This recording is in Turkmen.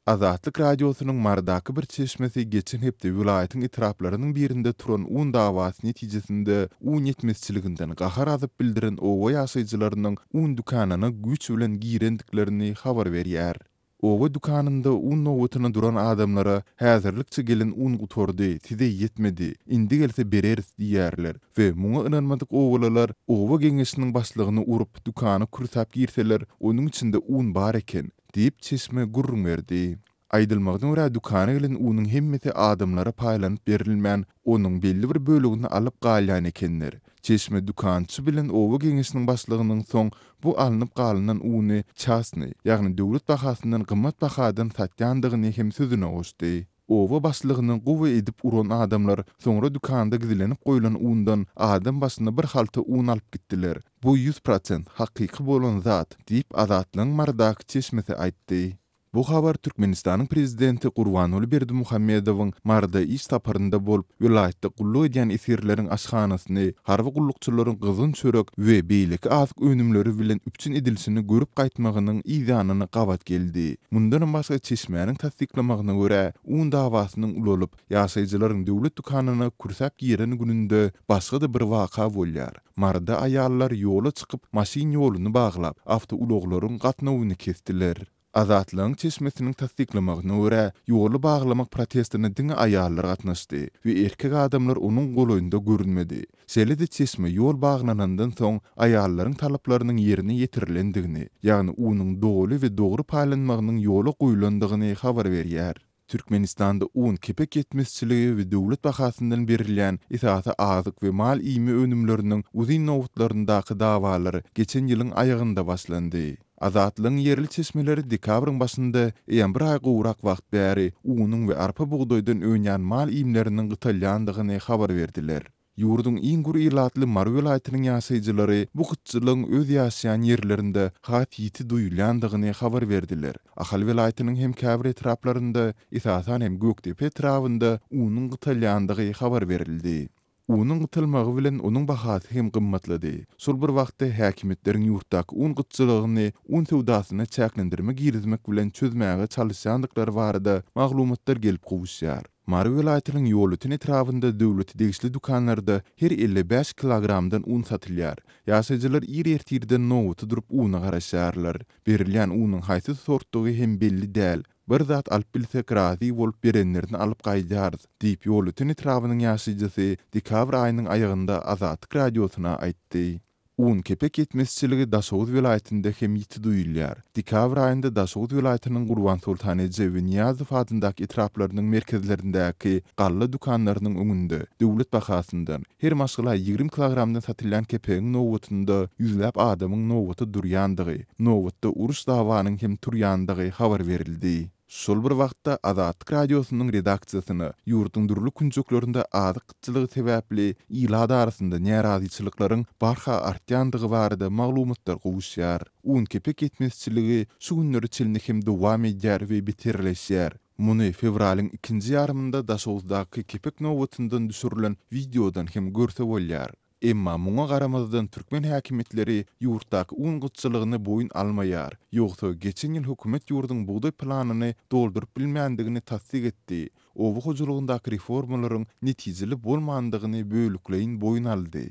Azatlyk Radiosynyň Marydaky bir çeşmesi geçen hepde welaýatyň etraplarynyň birinde turan un dawasy netijesinde un ýetmezçiliginden gahar azyp bildiren oba ýaşaýjylarynyň un dükanyna güýç bilen girendiklerini habar berýär. Oba dükanynda un nobatyna duran adamlara häzirlikçe gelen un gutardy, size ýetmedi, indi gelse bereris diýýärler we muňa ynanmadyk obalylar oba geňeşiniň başlygyny urup, dükana kürsäp girseler, onuň içinde un bar eken. Diýip, çeşme gürrüň berdi. Aýdylmagyna görä, dükana gelen unuň hemmesi adamlara paýlanyp berilmän, onuň belli bir bölegini alyp galýan ekenler. Çeşme dükançy bilen oba geňeşiniň başlygynyň soň bu alnyp galynan uny çasnyý, ýagny döwlet bahasyndan gymmat bahadan satýandygyny hem sözüne goşdy. Oba başlygyny gowy edip uran adamlar soňra dükanda gizlenip goýlan undan adam başyna bir halta un alyp gitdiler. Bu 100% hakyky bolan zat, diýip, Azatlygyň Marydaky çeşmesi aýtdy. Bu habar Türkmenistanyň prezidenti Gurbanguly Berdimuhamedowyň Maryda iş saparynda bolup, welaýatda gulluk edýän esgerleriň aşhanasyny, harby gullukçylaryň gyzgyn çörek we beýleki azyk önümleri bilen üpjün edilişini görüp gaýtmagynyň yzýanyna gabat geldi. Mundanam başga çeşmäniň tassyklamagyna görä, un dawasynyň ulalyp, ýaşaýjylaryň döwlet dükanyna kürsäp giren gününde başga-da bir waka bolýar. Maryda aýallar ýola çykyp, maşyn ýoluny baglap, awtoulaglaryň gatnawyny kesdiler. Azatlygyň çeşmesiniň tassyklamagyna görä, ýoly baglamak protestine diňe aýallar gatnaşdy we erkek adamlar onuň golaýynda görünmedi. Şeýle-de çeşme ýol baglanandan soň aýallaryň talaplarynyň ýerine ýetirilendigini, ýagny unuň doly we dogry paýlanmagynyň ýola goýlandygyny habar berýär. Türkmenistanda un, kepek ýetmezçiligi we döwlet bahasyndan berilýän esasy azyk we mal iými önümleriniň uzyn nobatlaryndaky dawalar geçen ýylyň aýagynda başlandy. Azatlygyň ýerli çeşmeleri dekabryň başynda eýýäm bir aý gowrak wagt bäri unuň we arpa-bugdaýdan önýän mal iýmleriniň gytalýandygyny habar berdiler. Ýurduň iň gür ilatly Mary welaýatynyň ýaşaýjylary bu gytçylygyň öz ýaşaýan ýerlerinde has ýiti duýulýandygyny habar berdiler. Ahal welaýatynyň hem käbir etraplarynda, esasan hem Gökdepe etrabynda unuň gytalýandygy habar berildi. Unuň gytalmagy bilen onuň bahasy hem gymmatlady. Şol bir wagtda, häkimiýetleriň ýurtdaky un gytçylygyny un söwdasyna çäklendirme girizmek bilen çözmäge çalyşýandyklary barada maglumatlar gelip gowuşýar. Mary welaýatynyň Ýolöten etrabynda döwlete degişli dükanlarda her 55 kilogramdan un satylýar. Ýaşaýjylar ir ertirden nobata durup una garaşýarlar. Berilýän unuň haýsy sortdugy hem belli däl. Bir zat alyp bilsek razy bolup berenlerini alyp gaýdýarys, diýip Ýolöten etrabynyň ýaşaýjysy dekabr aýynyň aýagynda Azatlyk Radiosyna aýtdy. Un kepek ýetmezçiligi Daşoguz welaýatynda hem ýiti duýulýar. Dekabr aýynda Daşoguz welaýatynyň Gurbansoltan eje we Nyýazow adyndaky etraplarynyň merkezlerindäki galla dükanlarynyň öňünde döwlet bahasyndan, her maşgala 20 kilogramdan satylýan kepegiň nobatynda ýüzläp adamyň nobata durýandygy, nobatda uruş-dawanyň hem turýandygy habar berildi. Şol bir wagtda, Azatlyk Radiosynyň redaksiýasyna ýurduň dürli künjeklerinde azyk gytçylygy sebäpli ilat arasynda närazyçylyklaryň barha artýandygy barada maglumatlar gowuşýar. Un-kepek ýetmezçiligi şu günlere çenli hem dowam edýär we beterleşýär. Muny fewralyň ikinji ýarymynda Daşoguzdaky kepek nobatyndan düşürilen wideodan hem görse bolýar. Emma muňa garamazdan türkmen häkimiýetleri ýurtdaky un gytçylygyny boýun almaýar. Ýogsa, geçen ýyl hökümet ýurduň bugdaý planyny dolduryp bilmändigini tassyk etdi, oba hojalygyndaky reformalaryň netijeli bolmandygyny bölekleýin boýun aldy.